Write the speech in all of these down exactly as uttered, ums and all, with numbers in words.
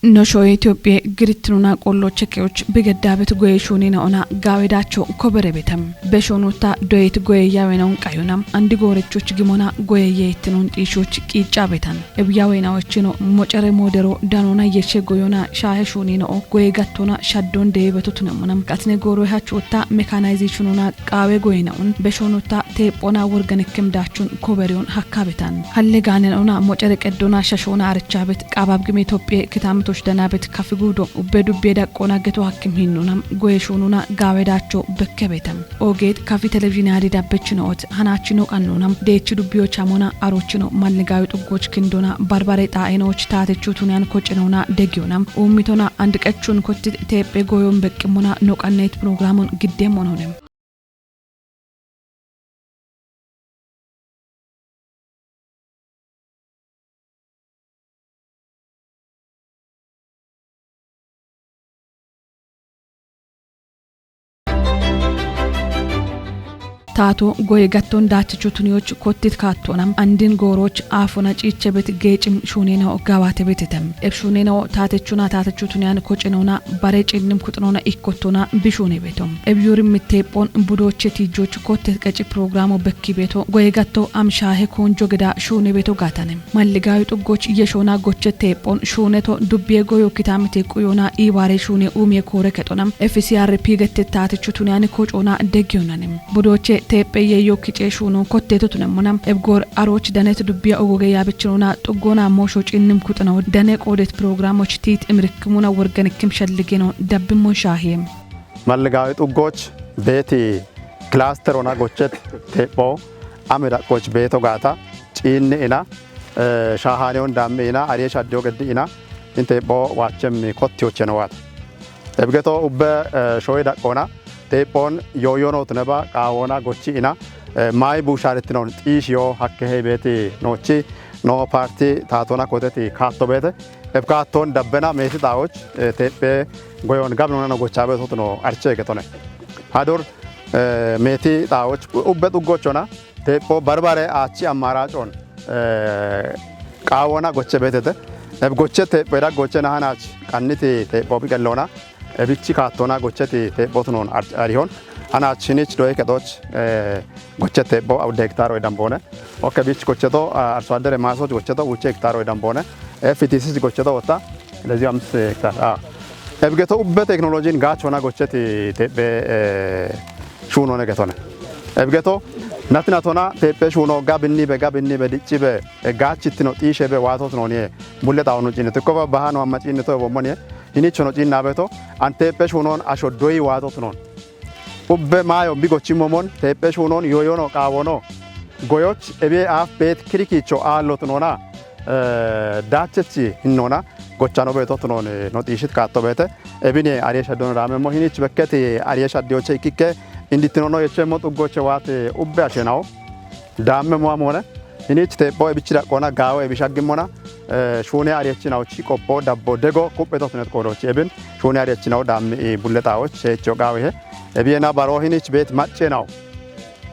Nosho Ethiopia girittinuna qolloche keoch bigedabet goye shunina ona gawedacho kobere betem. Beshonota doyet goye yawenawun qayona andi gorechoch gimona goye yeyittinun xishoch qiica betan. Ebu yawenawochino mocere modero danona yeshe goyona shahe shunina o goye gattona shaddon deebetotunemonam. Katne goro hachota mechanization ona qaawe goyina'un beshonota teephona worganikkim daachun koberiyon hakkabetan. Halle gaanen ona mocere qeddona shashona arichabet qaababgim Itophiye kitamitoch danabet kafi gudo ubbe dubbiye daqqona geto hakkim hinnonam goye shununa gaawe daacho bekkebetam. Ogeet kafi televizhine adi dabbechinoot hanachino qannonam deechi dubbiyo chamona arochino malligaawi xuggoch kindona barbare xaa'enoch taatechu tuniyan kocinona degiyonam. Uumitona andiqechun kotti teephe goyon beqqimona no qanneet programon giddemon honem. Taato goye gatton daachicho tuniyoch kottit kaattonam andin gooroch aafona ciichebet geecim shuunenao gawaate betetem. Eb shuunenao taatechuna taatechu tuniyan kocenona bare cinnim kuxunona ikkottona bishune betom. Eb yurim mitteephon budoche tiijoch kotte qeci programo bekki beto goye gatto amshahe konjo geda shuune beto gaatanem. Malligaawi xuggoch yeshona goche teephon shuuneto dubbiye goyo kitamite quyona iibaare shuune uumiye koore kexonam F C R P gette taatechu tuniyan kocona deggiyonanem. Budoche teephe yeyo kice shuuno kotteto tunemmonam. Eb goor aroch danet dubbiya ogoge yaabichinona xuggona moosho cinnim kuxunawo dane qoodet programoch tiit imirikkimuna worganikkim shalligeno dabbimmon shaahiyem. Malligaawi xuggoch beeti kilasterona gochet teepho ame daqqoch beeto gaata ciinni ina, eh, shaahaneyon dammi ina, ariye shaddiyo geddi ina, in teepho waachem kottiyocheno waata. Ebgeto ubbe, eh, shoye daqqona, teephon yooyonot neba qaawona gochi ina, eh, maayi buusharettinon xiishiyo hakke hey beeti noochi no parti taatona koteti kaatto beete, eb kaatton dabbena meeti xaawoch, eh, teephe goyon gabnona no gochabe totno arche getone. Hadur, eh, meeti xaawoch ubbe xuggochona, teepho barbare aachi ammaracon, eh, qaawona goche beetete. Eb goche teephe da goche na hanach qanniti teepho biqellona. Ebichi kaattona gocheti teepho tunon ar-, arihon. Hanach hinich doye kedoch, eh, goche teepho awde hektaro edambone. Okke bich gocheto, ah, arso addere maasoch gocheto wuche hektaro edambone. F T C gocheto wota. Lezi amis hektar. Ah. Ebgeto ubbe teknolojin gaachona gocheti teephe, eh, shuunone getone. Ebgeto natinatona teephe shuuno gabinni be, gabinni be, dicci be, eh, gaachittino xiishe be waatot noniye. Bulle xaawonu ciinne. Tukko ba bahano amma ciinne to bommoniye. Hinichono ciinna beto. An teephe shuunon asho doyi waatot non. Ubbe maayo bi gochimmo mon, teephe shuunon, yooyono, qaawono. Goyoch, ebiye aaf beet kirikicho aallot nona, eh, daachechi hinnona, gochano beetot non, eh, no xiishit kaatto beete. Ebine ariye shaddono daamemmo, hinich bekketi ariye shaddiyoche ikkikke, indittinono yechemmo xuggoche waate ubbe ashenawo. Daamme mowa moone, hinich teepho ebichi daqqona gaawe ebishaggimmona, eh, shuune ariyechinawochi qopho dabbo dego kuphe totnet qoodochi ebin, shuune ariyechinawo daammi i bulle xaawoch, sheecho gaawe he. Ebiyena baro hinich beet maccenawo.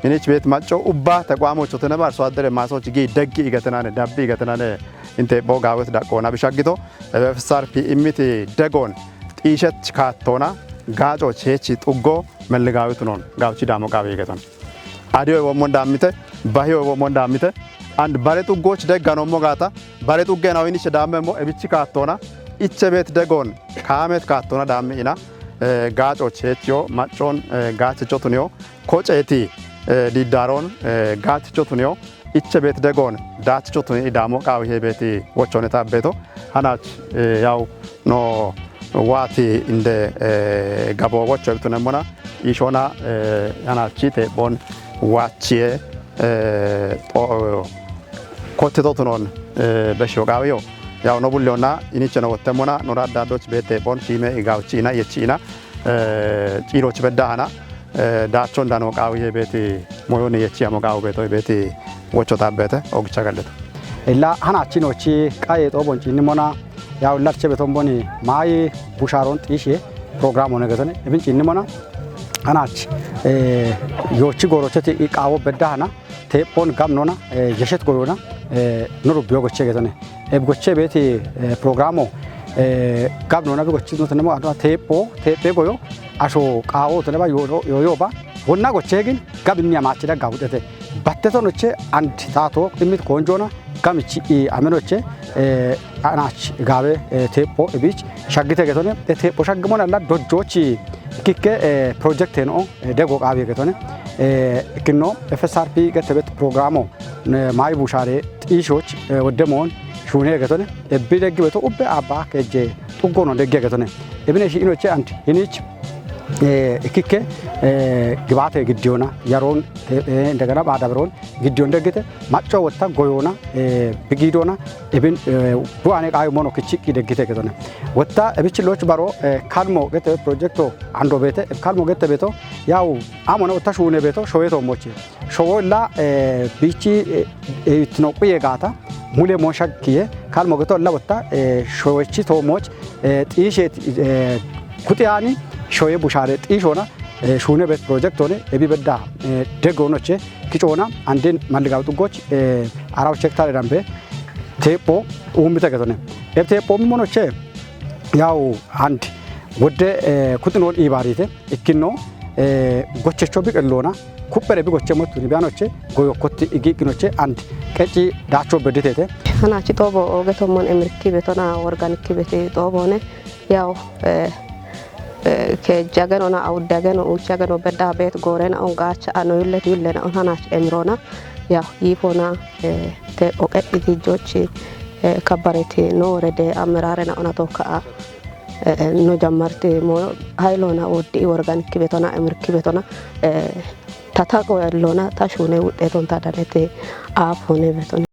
Hinich beet macco ubba tequamocho teneba arso addere maasoch gi deggi igetenane, dabbi igetenane, in teepho gaawet daqqona bishaggito, ebe F S R P immiti degon, xiishech kaattona, gaacoch heechi xuggo, melligaawitu non, gaawchi daamo gaawe igeton. Adiyo ewommon daammite, bahiyo ewommon daammite, and bare xuggoch degganommo gaata, bare xuggenawo hinich daammemmo, ebichi kaattona, iche beet degon, kaamet kaattona daammi ina, eh, gaacoch heechiyo, maccon, eh, gaachicho tuniyo, koceeti, eh, diddaaron, eh, gaachicho tuniyo, iche beet degon, daachicho tuni idaamo qaawi he beeti wochoneta beeto, hanach, eh, yaw no waati inde, eh, gabo wocho ebtunemmona, ishona, eh, hanachi teephon waachiye, eh, o-, kottito tunon, eh, besho qaawiyo. Yaw no bulliyonna, inicheno wottemmona, no daaddadoch beet teephon, shiime igawchi ina, yechi ina, eh, ciiroch bedda hana, eh, daachon dano qaawi he beeti moyoni yechi amo qaawu beeto he beeti wocho taabbeete, ogicha galleto. Illa hanachinochi qaye xoobon ciinnimona, yaw illarche betomboni maayi bushaaron xiishe programo negetone, ebin ciinnimona, hanach, eh, yoochi goorocheti i qaawo bedda hana, teephon gam nona, eh, yeshet goyona, eh, no dubbiyo goche getone. Eb goche beeti, eh, programo, Eh, gabinona bi gochitno tenemo adwa teepho, teephe goyo, asho qaawo teneba yo, yo, yo ba. Wonna goche gin gabinni amachi daga hudete. Batte tonoche and tato imit konjona gamichi i amenoche, eh, anach gabe, eh, teepho ebich shaggite getone. E teepho shaggimona la dojjochi kikke, eh, project no, eh, dego qaabi getone. Eh, kinno F S R P getebet programo, ne, mayi bushare xishoch, eh, wodde moon shuune getone. Ebbi deggi beto ubbe abba keje xuggono degge getone. Ebine shi inoche and hinich, eh, ikikke, eh, gibate giddiyona yaroon, eh, eh, indegana baada beroon giddiyon deggite macco wotta goyona, eh, bigidona, ebin, eh, buane qayo mono kichiqqi deggite getone. Wotta ebichi loch baro, eh, kalmo gete projecto ando bete, kalmo gete beto, yaw amone wotta shuune beto, showeto moche. Showolla, eh, bichi, eh, eh, itno quye gata, mule mo shakkiye, kalmo geto labotta, eh, showechi to moch, eh, xishe, eh, kutiyani, shoye bushare xishona, eh, shune bet project one, ebi bedda, eh, degonoche, kichona, anden malligaw tugoch, eh, araw chektare dambe, tepo, umita getone. E tepo mi monoche, yaw, and, wodde, eh, kutinon ibarite, ikkino, eh, gochecho bi qellona, kuppere bi goche mottuni bianoche, goyo kotti igi ikkinoche, and qeci dacho beditete. Hanachi tobo oge tommon emirki betona, organic bete tobone, yaw, eh, eh, ke jageno na awdageno, uchageno bedda bet gorena on gacha ano yullet yullena on hanach emrona, yaw, yifona, eh, te oqe iti jochi, eh, kabbareti no rede amerare na ona toka a, eh, eh, no jammarte mo haylona woddi i worgan kibetona, emir kibetona, eh, tata ko yallona ta shune wuxeton ta danete aafone betona.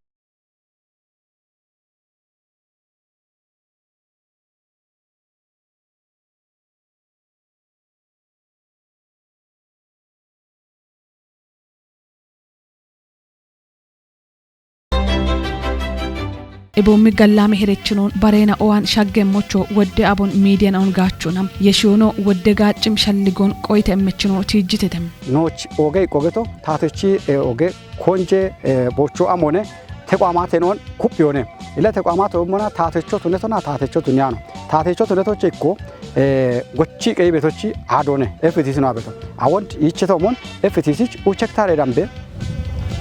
Ebo mi gallame herechinoon barena owan shaggemmocho wodde abon midiyan on gaachona. Yeshoono wodde gaaccim shalligoon qoyte emmechino tiijjitete. Nooch oge qogeto, taatochi, eh, oge konje, eh, bocho amone, teqo amate noon kupiyone. Ila teqo amate ummona, taatecho tunetona, taatecho tunyano. Taatecho tunetoche ikko, eh, gochi qeyi betochi adone, F T C no abeto. Awon ichito mon, F T C uchek tare dambe,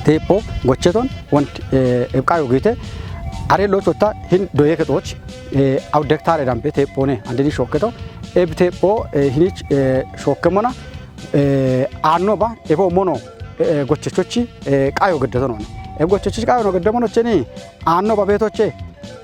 tepo, gocheton, won, eh, ebqayo gite, are lochota hin doyeke toch, eh, awdek tare dambe, tepone, andeni shoketo, eb tepo, eh, hinich, eh, shokemona, eh, anno ba, ebo mono, eh, gochechochi, eh, qayo gedetono. Eb gochechochi qayo no gedemono cheni, anno ba betoche,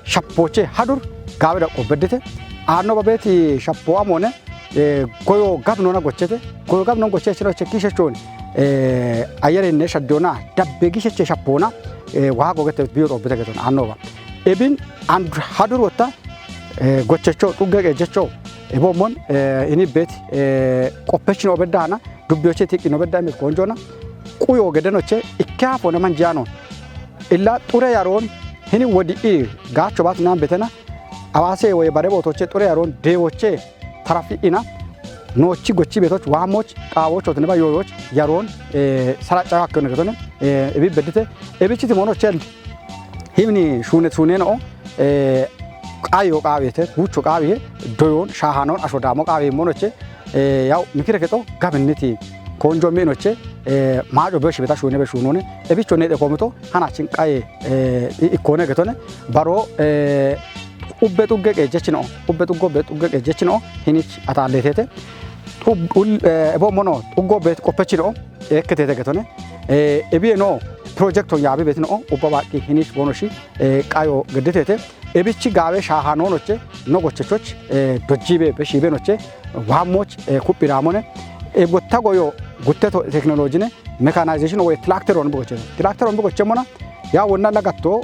shappoche, hadur, gabe da qobedete, anno ba beti shappo amone, eh, goyo gabnona gochete, goyo gabnon goche chino che kishe chon, eh, ayere ne shadona, dabbe gishe che shappona, eh, wago gete biyo qobete geton, anno ba. Ebin, and hadur wota, eh, gochecho, tugge jecho, ebo mon, eh, ini bet, eh, qopechino bedana, dubbiyoche tiqqi no bedda mit konjona, quyo gedenoche, ikke hafone manjano. Illa xure yaroon, hini wodi i, gaacho bat nan betena, awase woye bare botoche, xure yaroon, dewoche, tarafi ina, noochi gochi betoch, wamoch, qawocho, tene ba yoyoch, yaroon, eh, sara cawa akkene getone, eh, ebi bedite, ebichi timono chel, himni shune shune no, eh, qayo qawete, gucho qawiye, doyon, shahanon, asho damo qawi monoche, eh, yaw, mikire keto, gabiniti, konjo minoche, eh, majo beshi beta shune be shunone, ebicho ne de komito, hanachin qaye, eh, i-, ikkone getone, baro, eh, ubbe tugge qejechino, ubbe tuggo be tugge qejechino, hinich ataletete, ub-, ul-, eh, ebo mono, tuggo be qopechino, ekketete getone, eh, ebiye no, projecto yabi betino, ubba baqi hinich bonoshi, eh, qayo gedetete, ebichi gawe shaha nonoche, no gochechoch, eh, dojjibe, be shibe noche, wamoch, eh, kuppi ramone, e gotta goyo, gutteto technology ne, mechanization owe tractor on bogoche. Tractor on bogoche mona, ya wonna lagatto,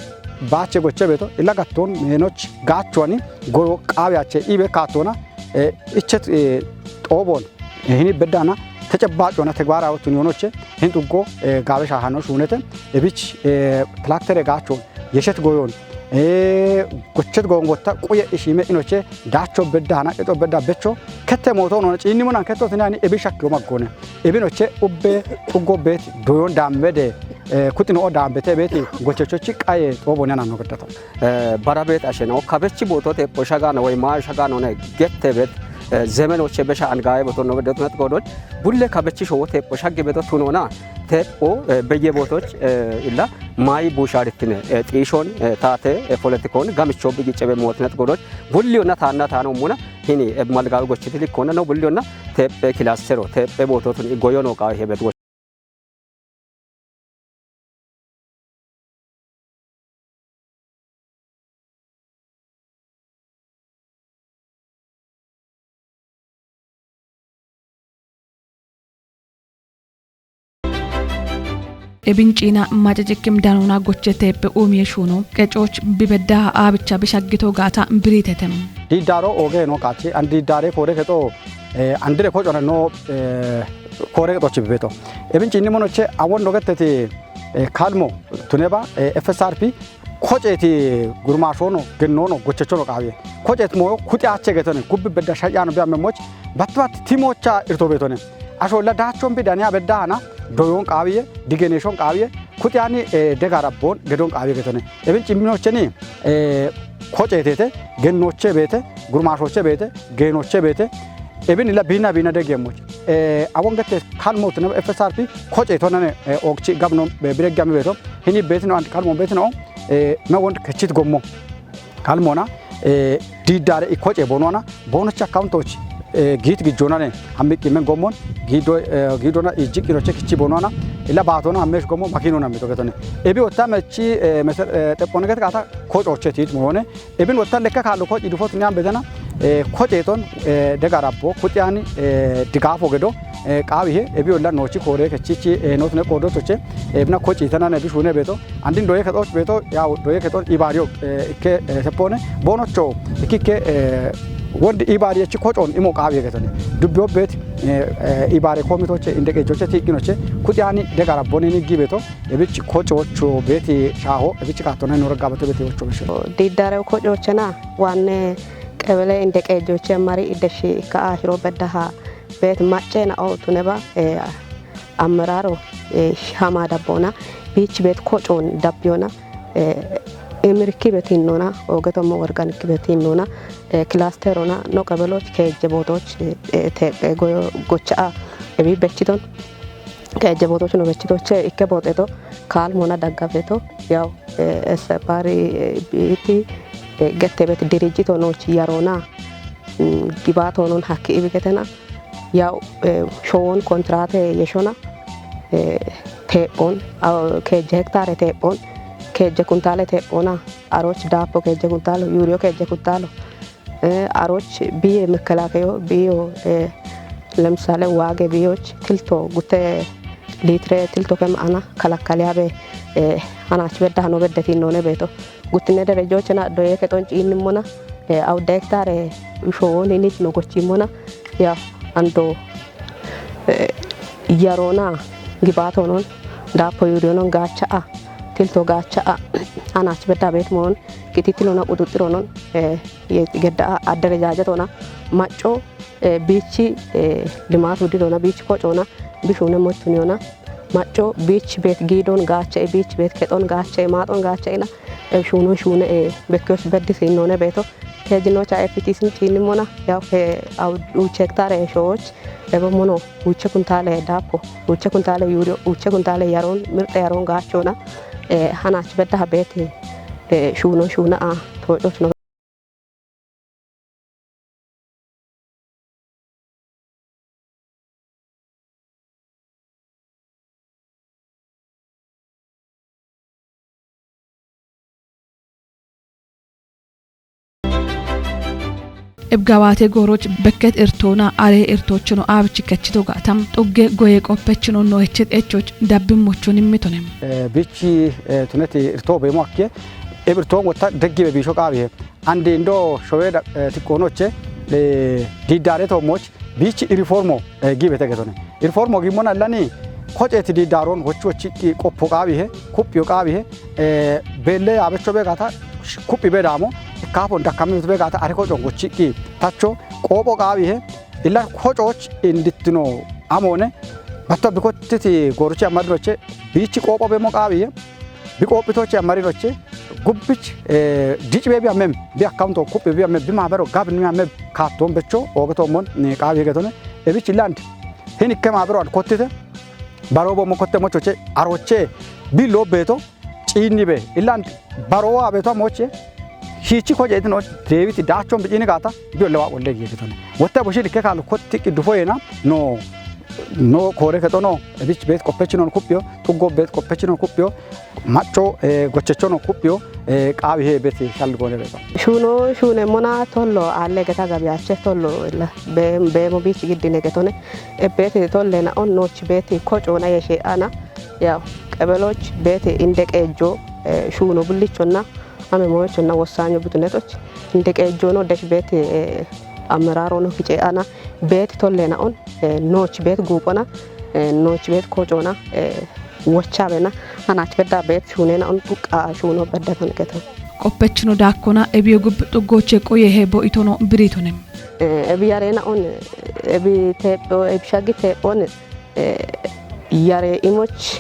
bache goche beto, lagatton, menoch, gachwani, goyo, qawe ache, ibe katona, eh, ichet, eh, tobon, eh, hini bedana, tecebacona, tegwara otun yonoche, hin tuggo, eh, gawe shahano shunete, ebich, eh, tractor e gachon, yeshet goyon, eh, gochet goyon gotta, quye ishime inoche, dacho bedana, eto beda becho, kette moto nona, chinni monan ketto tinani, ebi shakki omaggone. Ebi noche, ubbe, tuggo bet, doyon dammede, Kuxino o daambete beeti gochechochi qaye xoobon yananno gaddato. Bara beet asheno kabechi bootote posha gaano woy maasha gaano ne gette beet zemenoche besha angaye boto no gaddato nat godol bulle kabechi showote posha gebeto tunona tepo beye bootoch illa maayi busharittine xiishon taate politikon gamicho bigi cebe mootnet godol bulliyonna taanna taano muna hini malgawi gochiti likkonna no bulliyonna tepe kilastero tepe boototun goyono qawe hebet Ebincina macacikkim danona goche teeppe umiye shuno qecoch bibedda abicha bishaggito gaata biritetem. Diddaro oge no kachi an diddare kore keto eh, andire ko cona no eh, kore keto chibeto. Ebincinni monoche awon dogeteti eh, kalmo tuneba eh, F S R P koceeti gurmaashono gennono gochechono qaawiye. Koceet moyo kuxi ache getone gubbi bedda shayano bi ammemoch batbat timocha irto betone. Asho la dachon bi daniya bedda hana doyon qaawiye digeneshon qaawiye kuxi ani eh, degara bon gedon qaawiye getone. Ebin cimminocheni eh, koceetete gennoche beete gurmaashoche beete geenoche beete ebin ila bina bina degemoch. Eh, awon gete kalmo tuneba F S R P koceetonane eh, okchi gabno eh, biregami beeto hini beetino and kalmo beetino eh, me wond kechit gommo. Kalmona eh, diddare ikoce bonona bonochi accountoch eh, giit gijjonane hammiqqi men gommon giido eh, giidona ijjiqqinoche kichi bonona illa baatona hammesh gommo makinona mito getone. Ebi otta mechi eh, meser eh, teppone get kata kocoche tit moone ebin otta lekka kallo koci dufot nyam betena eh, koceton eh, degarabbo kutiyani eh, digafo gedo eh, qaawihe ebi olla noochi koore kechichi eh, nootune qoodotoche eh, bina koci tanane bishune beeto andin doye kexoch beeto yaw doye kexon ibariyo eh, ikke eh, tepone bonocho ikkikke eh, wondi ibariyechi kocon imo qaawiye getone dubbiyo beet eh, eh, ibare komitoche indeqejoche tiiqqinoche kutiyani degarabbonini gibeto ebich kococho beeti shaaho ebich kattone nora gabato beeti wocho beshe. Diddare kocochena wanne qebele indeqejoche mari ideshi ikka ashiro beddaha beet maccena o tuneba eh, ammeraro eh, shama dabbona biich beet kocon dabbiyona eh, imirki beetinnona ogetommo worganikki beetinnona eh, kilasterona no qebeloch keejje bootoch eh, teeqqe goyo gocha'a ebi bechiton keejje bootoch no bechitoche ikke booxeto kaalmona daggafeto yaw eh, essebari eh, biiti eh, gette beet dirijjito nooch yarona mm, gibaato non hakki ibi getena yaw eh, showon kontrate yeshona eh, teephon aw- keejje hektare teephon keejje kuntale teephona aroch daapo keejje kuntalo yuriyo keejje kuntalo eh, aroch biye mekelakeyo biyo eh, lemsale waage biyoch tilto gute litre tilto kem ana kalakaliyabe eh, hanach bedda hano bedde tinnone beeto guttine derejochena doye kexon ciinnimmona eh, aw dektare showon inich no gochimmona ya ando eh, yarona gibatonon daapo yuriyonon gaacha'a tilto gaacha'a hanach bedda beet moon kitittilona quxuxxironon eh, ye- gedda'a adderejajatona macco eh, biichi eh, limaatu didona biichi kocona bishune mochuniyona macco biich beet giidon gaacha e biich beet kexon gaacha e maaxon gaacha ina eh, shuunon shuune e bekkiyoch beddi siinnoone beeto keejinocha F T sin ciinnimona yaw ke aw uche hektare shooch ebe mono uche kuntale daapo uche kuntale yuuriyo uche kuntale yaroon mirxe yaroon gaachona eh, hanach beddaha beete eh, shuunon shuune a toococh no Ibgawaate gooroch bekket irtoona are irtoochino aabich kechito gaatam xugge goye qoppechino noechet echoch dabbimmochon immitonem. Bichi tuneti irtoo beemo akke eb irtoon wotta deggibe biisho qaabihe andi indo showeda tikkoonoche diiddaare toommoch bichi irifoormo giibete getone. Irifoormo giimmona illani koceeti diiddaaroon wochi wochiqqi qoppo qaabihe kuphiyo qaabihe beelle yaabecho beegaata kuphi bedaamo ikkaafon dakkammiyotu beegaata are kocoon wochiqqi tacho qoopho qaabihe illa kocooch indittino amoone Batto bikottiti goruchi ammarinoche biichi qoopho bemo qaawiye. Biqoophitochi ammarinoche gubbich, eh, dicibe bi amem bi akkaunto kuphi bi amem bi maabero gabni amem kaattoon becho oogeto mon, eh, qaawiye getone. Ebich land hin ikke maabero an kottite. Baroo bommo kotte mochoche aroche bi loo beeto ciinni be iland baroo abeto moche. Hiichi ko jeetino deewiti daachoon biciini gaata bi ollewa qolle giye getone. Wotte bushin ikke kaalo kotti qiddufo yeena no, no koore kexo no, ebich beet qoppechi non kuphiyo, xuggo beet qoppechi non kuphiyo, macco, eh, gochecho non kuphiyo, eh, qaawi he beet shalli goone beeto. Shuuno shuuneemmona tollo aalle geta gabiyache tollo illa be-, beemo biichi giddine getone. Ebbeeti tollena on noochi beeti kocoona yeshe ana. Yaw, qebeloch beeti inde qeejjo, eh, shuuno bullichonna ame moyochonna wossaanyo bitunetoch inde qeejjono desh beeti, eh, ammeraarono kice ana beeti tollena on, eh, noochi beeti guuphona, eh, noochi beeti kocoona, eh, wochaabena anach bedda beeti shuunena on xuqqa shuuno bedda tonketo. Qoppechino daakkona ebiyo gub xuggooche qoye he bo itono biritonem. Eh, ebi yarena on, ebi teepho, ebi shagi teephon, eh, yare imoch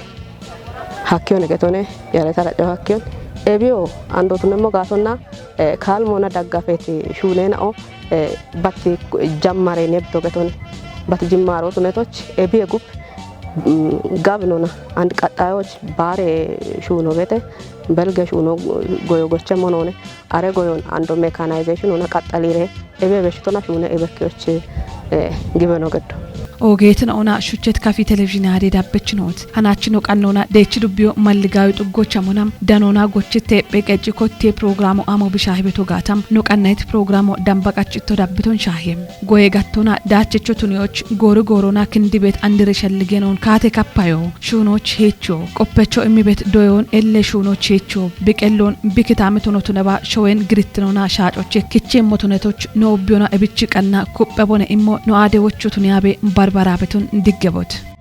hakkiyon getone, yare taraco hakkiyon. Ebiyo andotunemo gaasonna, eh, kaalmona daggafeti shuunena o, eh, batti jammare nebdo getone. Batti jimmarotu netoch, ebiye gub, mm, gabnona and qaxxayoch baare shuuno bete, belge shuuno goyo gochemo none, are goyon ando mechanization ona qaxxalire, ebe beshitona shuune ebekkiyoch, eh, gibeno geddo. Oogeetina ona shuchet kafi televizhiine hade dabbechinoot. Hanachino qannona deechi dubbiyo malligaawi xuggochamona, danona gochite pheqeci kotte programo amo bisha hibeto gaatam, no qannayit programo damba qachito dabbiton shaahiye. Goye gattona daachecho tuniyoch goori goorona kindibet andire shalligenon kaate kappayo. Shuunoch heecho. Qoppecho immibet doyon elle shuunoch heecho. Biqellon bikitaamitono tuneba showen girittinona shaacoche kichemmo tunetoch no ubbiyona ebichi qanna kuphebone immo no aade wocho tuniyabe barbaraabeton diggebot.